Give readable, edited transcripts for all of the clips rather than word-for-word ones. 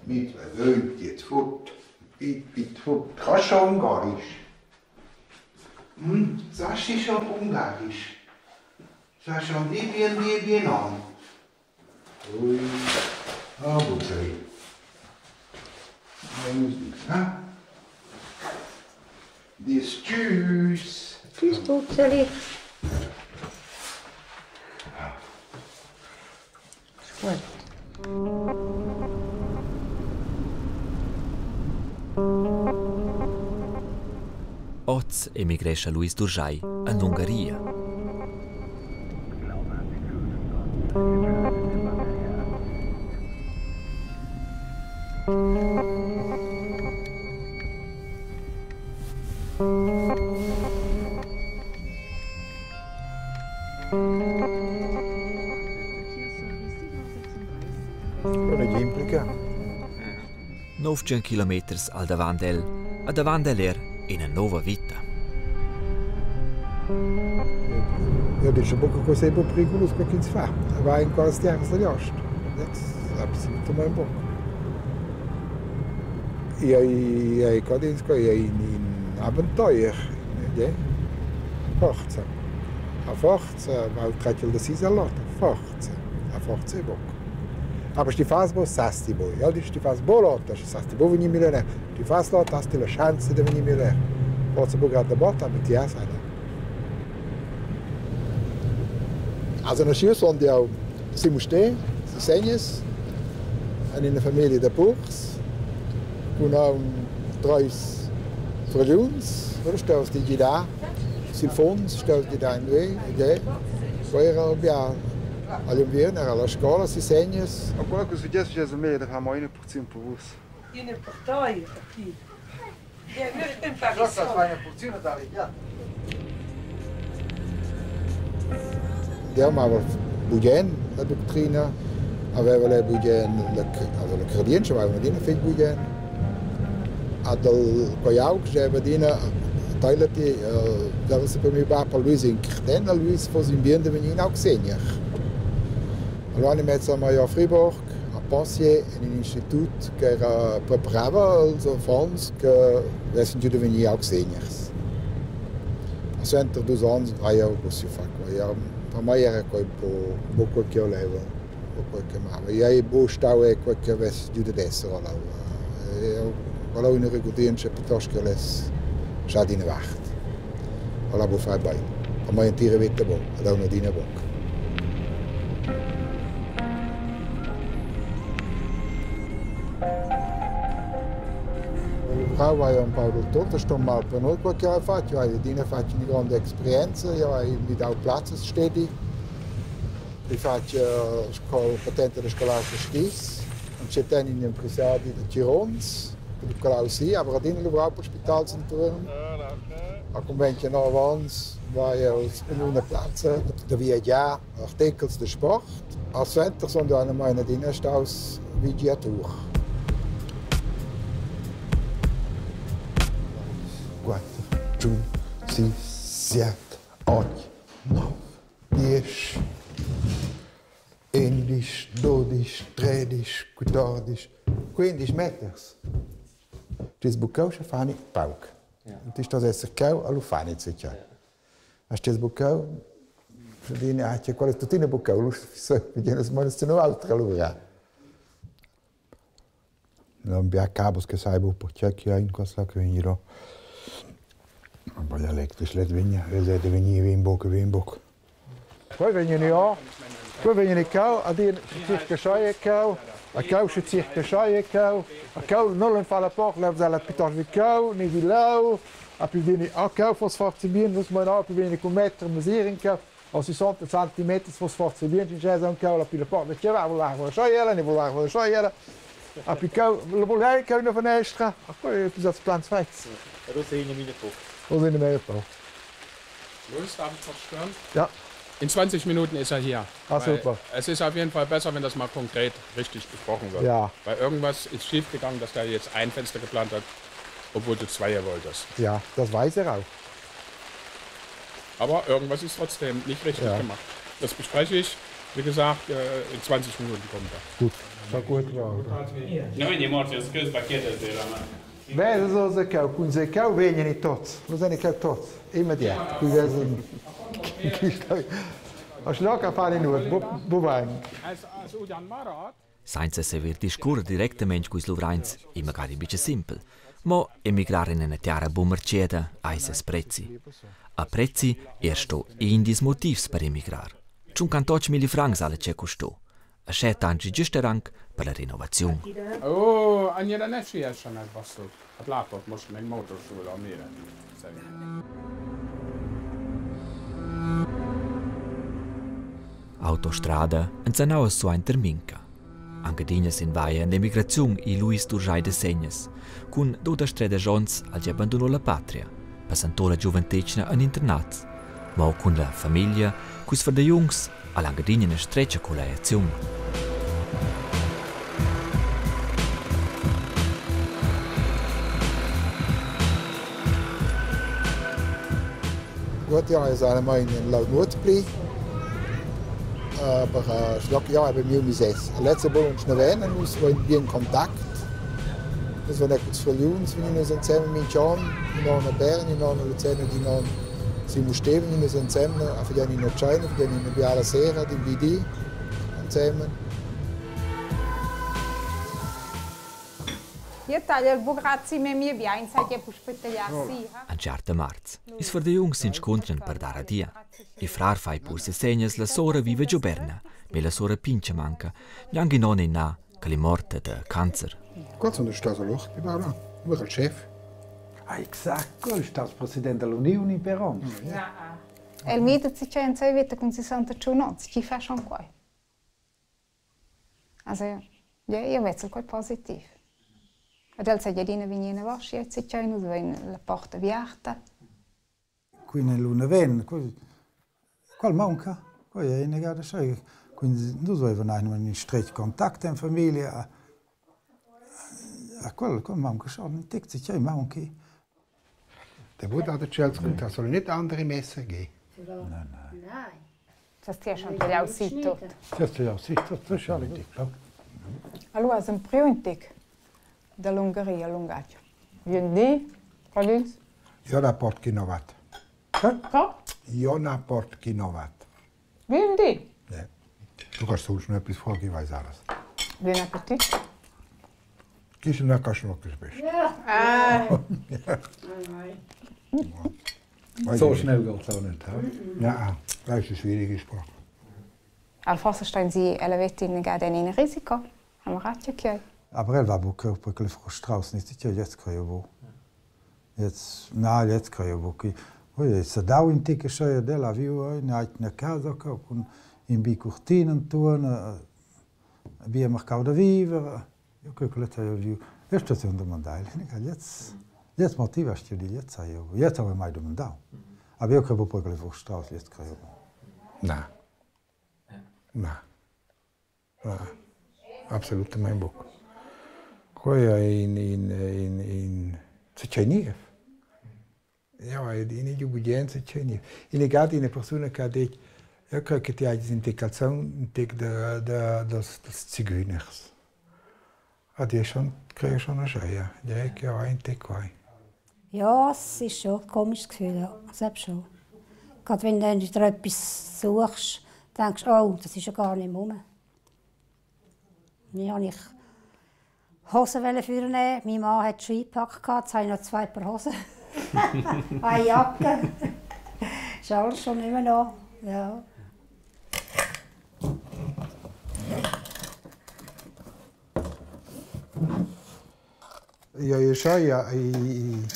Mit zwei jetzt fort. Bit, fort. Kannst schon Ungarisch? Hm? Sagst du schon Ungarisch? Sagst schon Libyen, Libyen an? Ui. Ah, Butzeli. Ha? Dies tschüss. Tschüss, Butzeli. Ist gut. Oz emigrescha Luis Durgiai en l'Ungaria. Quella è implica. 900 kilometers al davant el, a davant el er ina nova vita. Ja, das ist schon poco sempre pericoloso per chi si fa. Va in quasi terra dagli ost. Das ist absolutamente poco. Io io cadenzco io in in Abenteuer, ne? Forza. A forza, ma trattel da sisa lotta, forza. A forza è poco. Aber sti fas bo sasti bo. Ja, sti fas bo lotta, sasti bo venir millionaire. Sti fas lotta, hast la chance de venir millionaire. Forza bo grad da botta, aber ti has eine. Also nasciu sono io Simusté, Segnes, in una famiglia de purs, con un tres fragliuns, oder staus di da, sul fons staus di da in due, e poi era bia all'inverno era alla scuola si Segnes. Ma quello che è successo è meglio da fare una porzione per voi. Io ne portai qui. Io ne Cosa fai una porzione da lì? Der aveva bugen la dottrina, aveva le bugen, la, also la credenza aveva dina fetg bugen. Ad el coiau che aveva dina tailati dava se per mio bab Luis in credenza Luis fosse in bien de venir auch segner. Allora hanno messo a Fribourg a Pensier in un institut che era preparava els affons che avessero giù de venir auch segners. A center dus ans hai io così fatto. Io per me era quel po' po' quel che volevo, po' quel che amavo. Io e bo stavo e quel che avessi giù da essere allora. Io volevo una ricordenza piuttosto che les già di wacht. Allora bo fai bene. Per me intera vita bo, ad una dina bocca. Frau war ja un po' del tutto, sto mal per noi quel che ho fatto, io ho dina fatto una grande esperienza, io ho mi dau plazzas stedi. Ich faccio scuola patente da scolastica skis und c'è dann in impresari da Tirons, per il sì, aber adina lavoravo per Spital Centurion. A convento 9 ans war io in una piazza da viaggiare articoli de sport. Al centro sono da una dina staus viaggiatur. 4, 5, 6, 7, 8, 9, 10, 11, 12, 13, 14, 15 meters. Das bucau che fani pauc. Und ist das esser cau allo fani zeccia. As tes bucau dine ah c'è quale tutina bucau lu so viene smone se no altra allora. Non bia cabos che sai bu perché che in questa che veniro. Aber elektrisch let vigna, e se venire in bocca in bocca. Poi vengono ja, poi vengono cau, a dir circa scheie cau, a cau se circa scheie cau, a cau non fa la porta, la la piuttosto vi cau, ne vi lau, a più dini a cau fos forza bien, muss man a più viene con mettere mesure in cau, a 60 cm fos forza bien, ci c'è un cau la più la porta, che va volar scheie, ne volar scheie. A più cau, la volai cau una finestra, a poi più das Platz fetz. Das sind meine Tochter. Das sind meine Tochter. Los, darf ich kurz stören? Ja. In 20 Minuten ist er hier. Ah, super. Es ist auf jeden Fall besser, wenn das mal konkret richtig besprochen wird. Ja. Weil irgendwas ist schiefgegangen, dass der jetzt ein Fenster geplant hat, obwohl du zwei wolltest. Ja, das weiß er auch. Aber irgendwas ist trotzdem nicht richtig Ja. gemacht. Das bespreche ich Wie gesagt, in 20 Minuten kommt er. Gut, war gut war. No, in morti, das größte Paket ist der. Vesa so se cheu, cun se cheu vegnan i tots. Nus èn cheu tots, immediat. Qui vesen chi sta. A schloca fare nuot, bu vain. Sainza saver discurrer directamaing culs luvraints ei magari buca simpel, mo emigrar en ina tiara bunmartgeda ei ses prezi. A prezi er sto in dils motivs per emigrar. 58 milli francs ha la tgea custau. Aschia tanschi gest era anc per la renovaziun. Oh, Anja da Nesci è schon ein Bastel. Hat laptop muss mein Motorschule am Meer. Autostrada enzanaua suenter Minca. Anche adina sin vaia en l'emigraziun ei Luis Durgiai da Segnas. Cun 12 onns ha el abandonau la patria, passentau la giuventetgna en internat. Mo cun la famiglia, culs fardagliuns, ha el aunc adina ina stretga colliaziun. Gut, ja, es almain in laut nuot pli. Aber schlock ja, eben miu misès. Letzte Woche uns neven, nus vain bien contact. Nus vain culs fragliuns, vegnin nus ensemen minch'on, in on a Bern, in on a Luzern ed in on si Mustér vegnin nus ensemen a fagian ina tscheina, fagian ina biala sera, in bi di ensemen. Io taglio il bugrazzi memia bien, sai che puspei tagliar si. Entscherta marz. Ils fardagliuns s'inscuntran per dar adia. Il frar fa pur ses segnas, la sora viva giu Berna, ma la sora pintga manca, gnanc in onn ennà ch'ella è morta da cancer. Gott, sondern sta so lucht, wie war da? Il chef. Ah, exact, quel è stato presidente dell'Unione per anni. El mida si c'è in sei vita con 61 onns, chi fa schon quei? Also, ja, io vezzel quei positiv. Ed el seigi adina vegnì enavos, jetzt si cheu, nus vein la porta aviarta. Qui nell'Uneven, qual manca? Quei è inegada schei. Quindi nus avevan ein stretg contact in famiglia. A quel manca schon, in tic tgei manchi. Der Bruder hat erzählt, es soll nicht andere Messer geben. Nein, nein. Nein. Das ti schon tagliau si tut. Das tagliau si tut, das ist alle dic. Allora, es empriu in tic dall'Ungheria, lungatg. Vieni, Collins. Jona Portkinovat. Co? Jona Portkinovat. Vieni. Ja. Du kannst sonst noch etwas fragen, ich weiß alles. Buon Appetit. Gehst du noch, kannst du noch etwas best. Ja. Ah. So schnell geht es auch nicht. He? Ja, das ist eine schwierige Sprache. Al forse stein si ella vetta inagada en in risico. Haben wir che. Aber er war buca perché frustraus, nicht ja jetzt kann ich wo. Jetzt, na, jetzt kann ich wo. Oi, se dau in tic scheia della viu in na casa con in bi curtinen tun, bi mercau da viver. Io credo che let's viu. Io sto un domandare, jetzt jetzt motivast du di jetzt io. Jetzt habe ich mai domandau. Aber io credo poi che le frustraus jetzt kann ich wo. Nein. Nein. Nein. Absolutamente buc. Quei è in c'è niev. Ja, in ubbidienza c'è niev. In legati una persona che ha detto, io credo che ti hai disintegrazione un tic de dels zigeuner. Ah, die schon, kriege schon eine Scheie. Die ja ein Tick qua. Ja, es ist schon ein komisches Gefühl, ja. Selbst schon. Gerade wenn du dann wieder etwas suchst, denkst du, oh, das ist ja gar nicht mehr rum. Dann wollte ich Hosen vornehmen. Mein Mann hat schon eingepackt, jetzt habe ich noch zwei Paar Hosen. Eine Jacke. Ist alles schon nicht mehr noch. Ja. Ja, io so, ja, in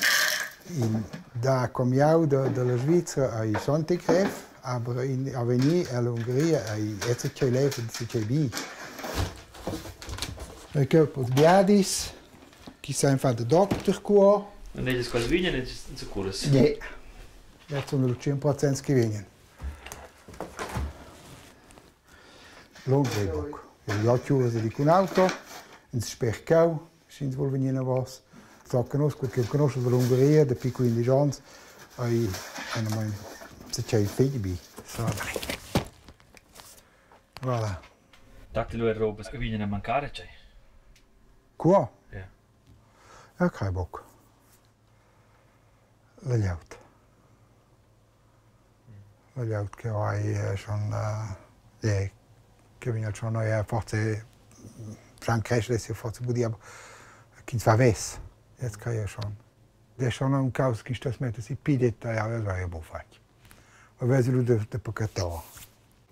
da comiau della Svizzera ai Sonntaggref, aber in Avenir all'Ungheria ai jetzt c'è leven, c'è bi. Ich glaube, biadis, chi sa infatti doktor qua. Und ellas quasi vignan e securas. Nee. Jetzt sono 100% che vengono. Lungo Io chiuso di con auto, in spercau, sind wohl venire was. So conosco che conosco dall'Ungheria da più 15 anni, ai eine mein se c'è il figlio bi. So dai. Voilà. Datti lu era robas che vegnan a mancare tgei? Qua? Ja. Ja, kein Bock. La glieud. La glieud che vai schon che vegn schon forse schon crescere si forse budia ch'ins va vess. Jetzt kann ja schon. Der schon un caus chi stas mette si pi detaglià, das war ja buc fatg. Aber lu da paccatar.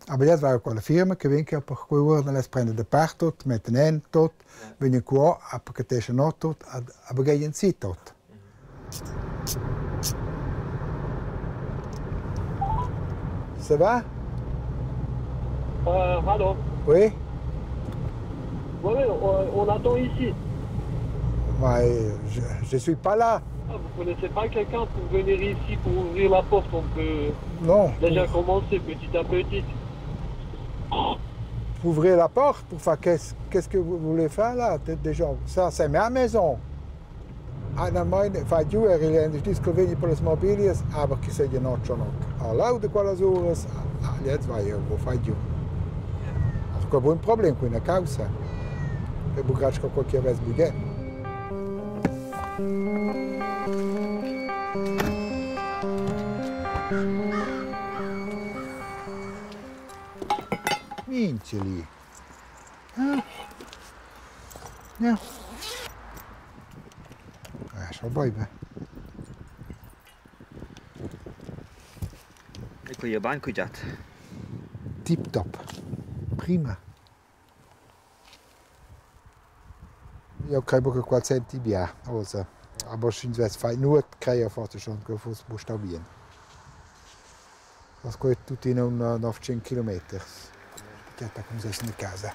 Aber jetzt war quella firma che vegn per quei uorden les prende da part tot, metten en tot, vegn qua, a pacchetescha no tot, aber gehen si tot. Ça va? Allô. Oui? Oui, on attend ici. Ouais, je ne suis pas là. Ah, vous connaissez pas quelqu'un pour venir ici, pour ouvrir la porte? On peut Non. déjà commencer petit à petit. Pour ouvrir la porte, pour faire qu'est-ce que vous voulez faire là? Déjà, ça, c'est ma maison. Einer meine, fa giù er il disco vegni per las mobilias, aber che sei noch schon noch. A de quelles uras, jetzt vai io, wo fai giù. Also kein buon problem con una causa. E bugraccio qualche avesse bugen. Mincheli. Ja. Ja. Ja, schon bleiben. Ecco io banco già. Tip top. Prima. Io credo che qual senti bien, also. Aber schön wär's fein nur creia forse schon che fosse busta bien. Das geht tutti in un 900 km. Aspetta come sei in casa.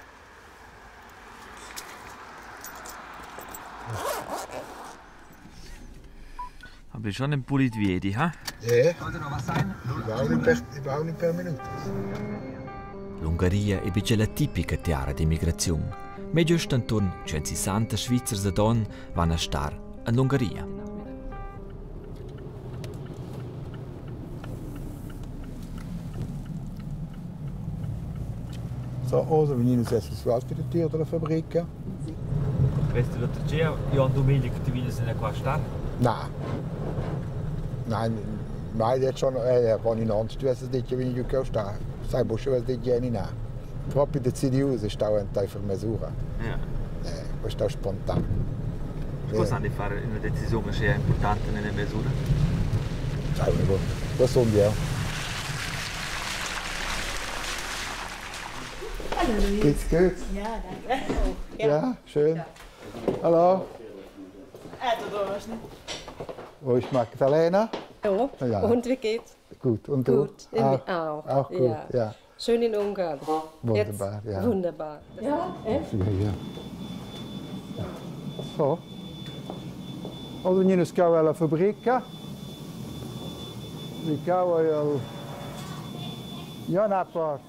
Aber schon ein pulit viedi, ha? Ja. Überhaupt nicht per minute. L'Ungaria è bice la tipica terra d'immigrazione. Ma giusto intorno 160 Svizzers da don vanno a star in l'Ungaria. So, also venire adesso su altri tiro della fabbrica. Questa è la terza, io ho domenica che ti vieni qua a stare? No. Nein, nein, jetzt schon, wenn ich noch du weißt nicht, wie ich sta. Sai, bo schon was nicht jeni na. Proprio decidius è stato un teil mesura. Ja. Questo è spontaneo. Cosa hanno di fare una decisione che è importante nelle misure? Sai, das sono io. Hallo Luis. Geht's gut? Ja, danke. Ja, ja schön. Ja. Hallo. Wo ist Magdalena? Ja. Ja. Und wie geht's? Gut, und du? Gut, in, auch. Auch gut, ja. Ja. Schön in Ungarn. Wunderbar, Jetzt, ja. Wunderbar. Ja, echt? Ja, ja. So. Also, wir gehen alla fabbrica. Il... Ja, na porta.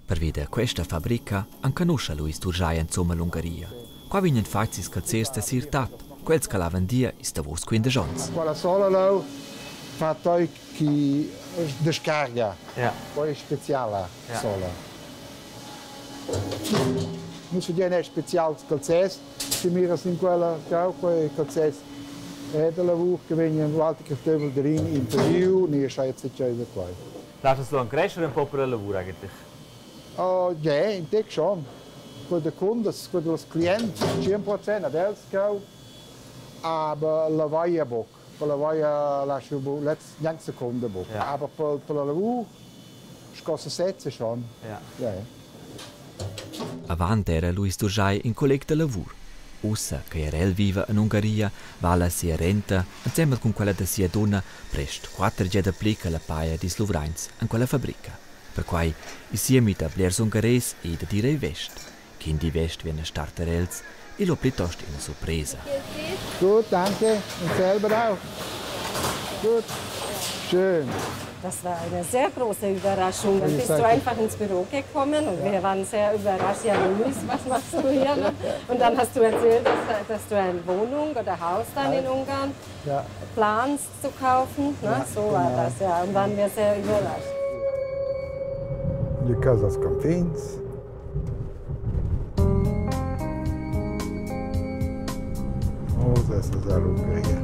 Per vedere questa fabbrica ancanosce Luis Turgiai insomma l'Ungaria. Qua vengono fatti i calzers da Sirtat, quels che la vendia is davos 15 ans. Quella sola lau fa toi chi descarga. Ja. Poi è speciale Ja. sola. Non si viene speciale calzers, si mira in quella cau quei calzers è da lavoro che vengono l'altro che stava drin interview, ne sai c'è da qua. Lascia solo crescere un po' per il lavoro eigentlich. Oh, ja, ich denke schon. Für den Kunden, für den Klient, 10% dels kau, aber la vaia boc. Per la vaia lascio bu, let's neanche seconda boc. Ja. Aber per, per la lavoro, scossa sette schon. Ja. Ja. Avant era Luis Turgiai in collega de lavur. Ussa che era el viva in Ungaria, va la sia renta, insieme con quella da sia donna, prest 4 già da plica la paia di Slovrains in quella fabbrica. Per quai i sia mit a blers ungares e da dire vest. Kind di vest viene starter els e lo piuttosto una sorpresa. Gut, danke. Und selber auch. Gut. Schön. Das war eine sehr große Überraschung. Dann bist du einfach ins Büro gekommen und wir waren sehr überrascht. Ja, Luis, was machst du hier? Ne? Und dann hast du erzählt, dass du eine Wohnung oder Haus dann in Ungarn Ja. planst zu kaufen. Ne? Ja, so war genau. das, ja. Und waren wir sehr überrascht. Die casa als confins. Nus essas all'Ungheria.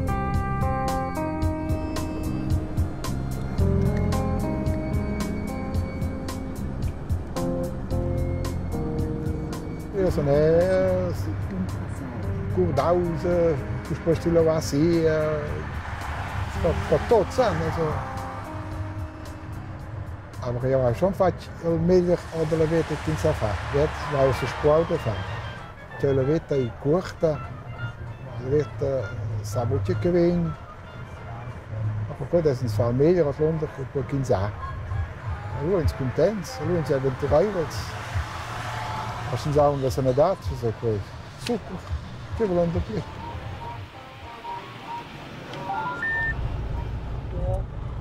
Io sun eir curdausa, puspei stu lavar si, per tot san, also. Aber eu hai schon fatg il meglier or dalla veta ch'ins sa far. Jetzt vai ussa spuau da far. Tgei la veta ei cuorta, la veta sa buca che vegn. Aber quei dess ins far meglier ordlunder che quei ch'ins ha. Allura ins cuntents, allura ins ei ventireivels. A sch'ins ha aunc la sanadad, sche sei quei super. Tgei vulan dapli?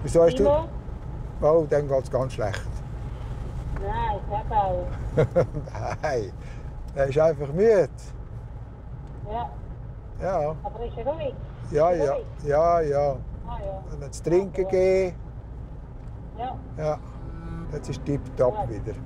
Wieso hast du? Oh, dann geht's ganz schlecht. Nein, ich habe auch. Nein, er ist einfach müde. Ja. Ja. Aber ist er ruhig? Ja, ja, ja, ja. Ah, ja. Und dann zu trinken gehen. Ja. Ja, jetzt ist tipptopp wieder.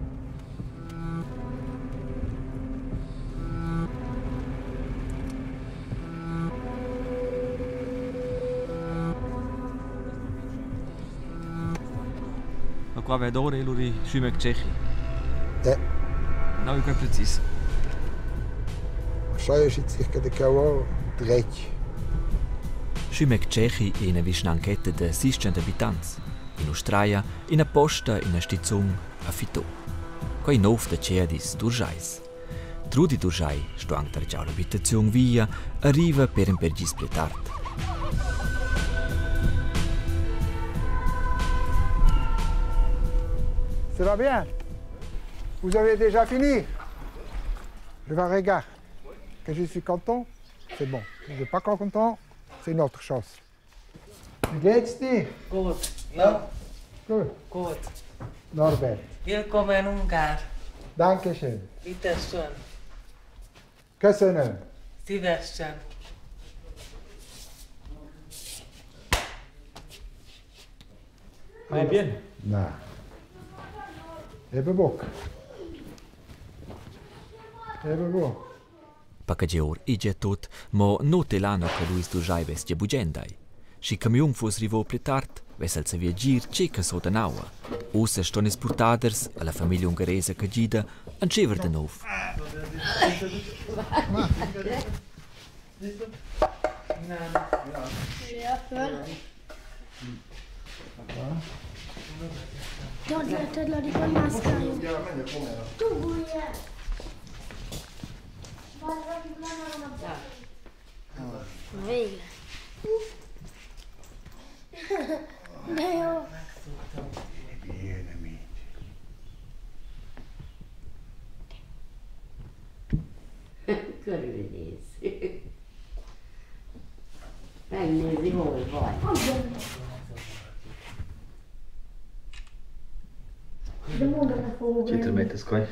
Ma qua vedore luri Schimek Tschechi. Ja. No, ich precis. Scheu ist circa da cheu dretg. Schimek Tschechi è ina vischnanchetta da 600 abitants. In Australia, ina posta, ina stizun a Fitò. Quei nov da Ceadis Durgiais. Trudi Durgiai sto anc targiar l'abitaziun via, arriva per in per gis pli tard. Ça va bien? Vous avez déjà fini? Je vais regarder. Que je suis content, c'est bon. Je ne suis pas content, c'est une autre chose. Wie geht's dir? Gut. Ja. Gut. Gut. Norbert. Willkommen in Ungarn. Dankeschön. Bitte schön. Köszönöm. Szívesen. Muy bien. Na. Eben Bock. Eben Bock. Paccagior igl tut, mo not elano che Luis Durgiai vess gia bugen dai. Schi camiun fuss rivò pli tard, vess el saviu gir tgei che soda in aua. Ussa ston ils purtaders alla famiglia ungaresa che gida entscheiver da nov. Bien, amici. Körülnéz. Megnézi, hol vagy. Ci termettes quei?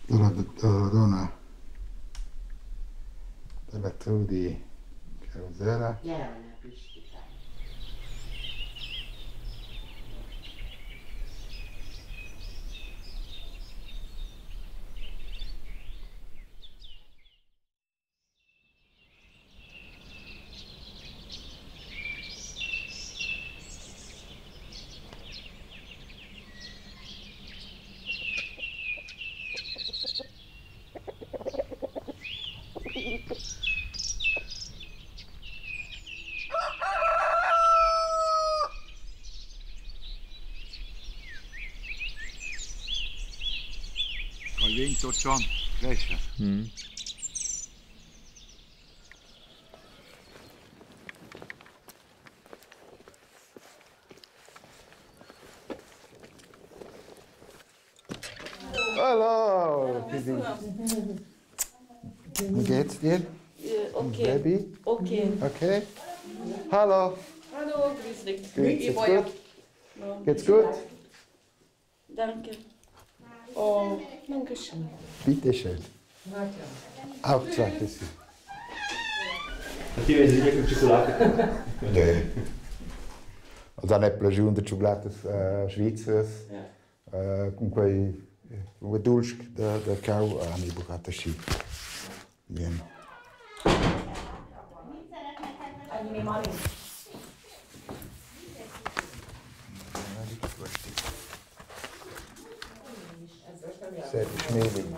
Dalla, dalla donna della Trudi Carosella. Gyere anya, Pisti. Quei vegn tut schon crescher. Hallo! Wie geht's dir? Okay. Baby? Okay. Okay. Hallo! Hallo, grüß dich. Geht's gut? Geht's gut? Danke. Oh, danke schön. Bitte schön. Auch zwei für Sie. Ti vesi con cioccolata. Nee. Also nicht plagiu da tschuglatas svizzers. Cun quei cun quei dulsch da da cau ha mi bucata schi. Bien. Sette Schmeli.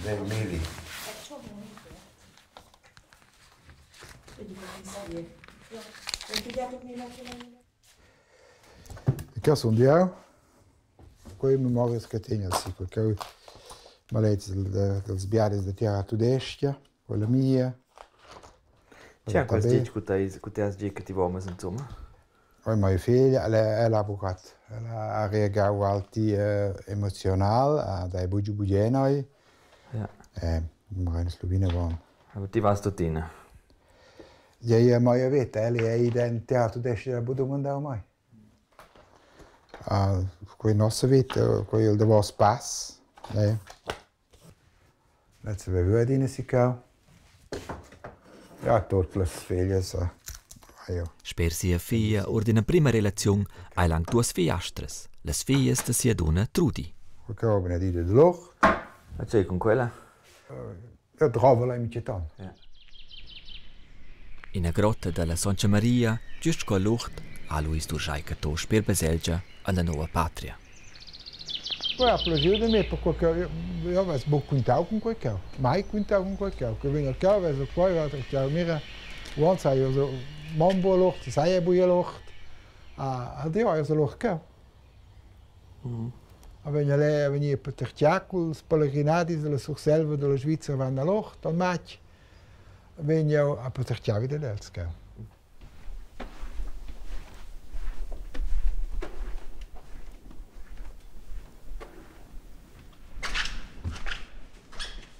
Del Meli. Che sun jau? Quei memorias che tegn si, quel cheu maletgs dels biadis da tiara tudestga, quella mia. C'è quels ditg cu te has gi che ti vomas insomma? Poi mia figlia, ella è l'avvocat. Ella ha reagau alti emozional, ha dai bugen bugen noi. Ja. Ma in Slovenia van. Aber ti vas tuttina. Ja, ja, mai veta, ella è ida in teatro tudestg bu domandau mai. Quei nossa vita, quei il davos pass. Ne. Lezza veva adina siccau. Ja, tot las feglias. Aio. Sper sia figlia or d'ina prima relaziun ha el anc duas figliastras, las figlias da sia dunna Trudi. Quei che va benedida de lor. E tgei cun quella? Ja, drova la mintgaton. Ja. Ina grotta dalla Sontga Maria, giust sco Lucht, ha Luis Durschei cattò sper baselgia alla nova patria. Poi ha plagiu da me, perquei che io avess buc quintau cun quei cheu, mai quintau cun quei cheu, che vegn al cheu, vesa quei, l'altro cheu, mira, uonn sai io so mon buca lucht, sai buca lucht. Ah, ed io hai so lucht cheu. A vegn a lei a vegnir patertgià culs pellegrinadis dalla Surselva dalla Svizra van a Locht al matg, vegn jeu a patertgiar vi dad els cheu.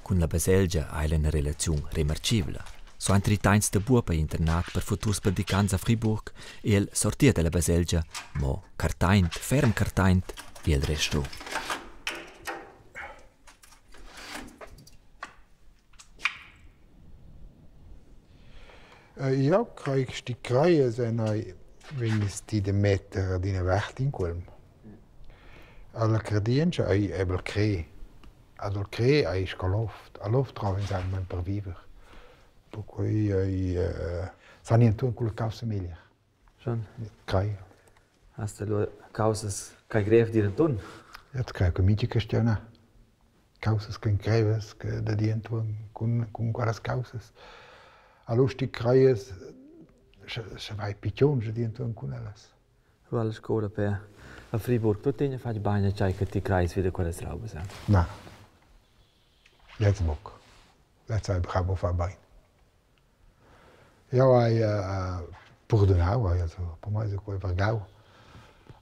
Cun la baselgia ha el ina relaziun remarcibla. Suenter il temps da buob ei internat per futurs predicants a Friburg ei el sortir dalla baselgia, mo cartaint, ferm cartaint, ei el resto. Jau crei che sti creias en ei vegnis ti da metter adina vart in cuolm. Alla cardientscha ei ebel crer. Ad el crer ei sco l'oft. A l'oft drova ins aunc per viver. Perquei ei san ins entuorn culla caussa meglier. Schon? Crei. Hast du lu causas ch'ei grev dir entuorn? Jetzt crei che mintga questiona. Causas ch'ein grevas che da dir entuorn cun quellas causas. Allura sti creias sche vai piglion sche dir entuorn cun ellas. Lu alla scola per a Friburg tuttina fatg bein tgei che ti creis vi da quellas raubas. Eh? Na. Jetzt buc. Jetzt hai bravo fa bein. Jau hai perdunau, also per mei es quei vargau.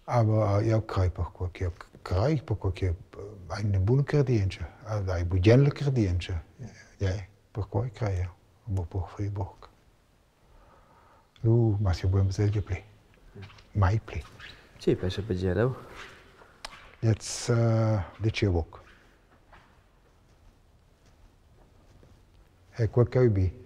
Aber jau crei perquei ch'jeu crei, perquei che hai ina buna cardientscha, hai bugen la cardientscha. Ja, perquei crei jeu, buc per Friburg. Lu mass jeu buca en baselgia pli. Mai pli. Tgei pescha per leu? Jetzt ditg jeu buc. E quei ch'ei bi.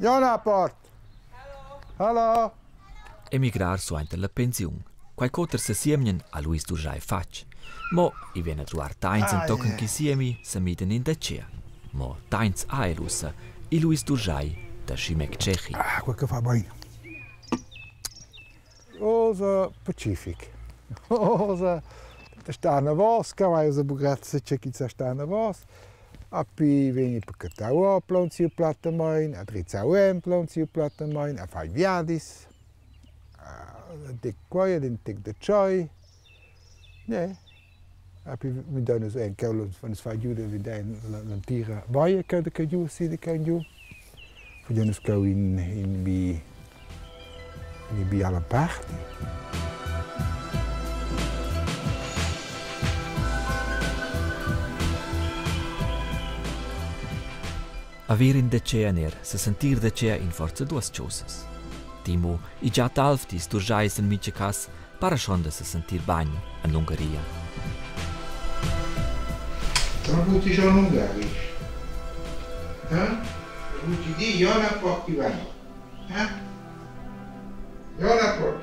Jona port! Hallo! Emigrar suenter la pensiun. Quai ch'oter sesiemien ha Luis Durgiai fatg. Mo i vegn a druar tains entochen che siemi semidan in da tgea. Mo tains ha el ussa, il Luis Durgiai da Schimek Tschechi. Ah, quel che fa bein. Osa Pacific. Osa sta anavos, che vai osa bugrezza che chi sta anavos. A pi vegni per catau plaunsiu plattamain, a drizzau en plaunsiu plattamain, a fai viadis. In tec quei ed in tec da tschei. Ne. A pi midain nus en cheu nus fai giu da vidain l'entira vaia cheu da cheu giu si da cheu giu. Fagein nus cheu in in bi ina biala party. Haver in decea ner, sesentir decea in forza duas chaussas. Timo, i già talf ti sturgiais en mintga cass, para schon da sesentir bagn en l'Ungaria. Ma butti schon ungarisch? Eh? Butti di Jona porti va. Eh? Jona porti.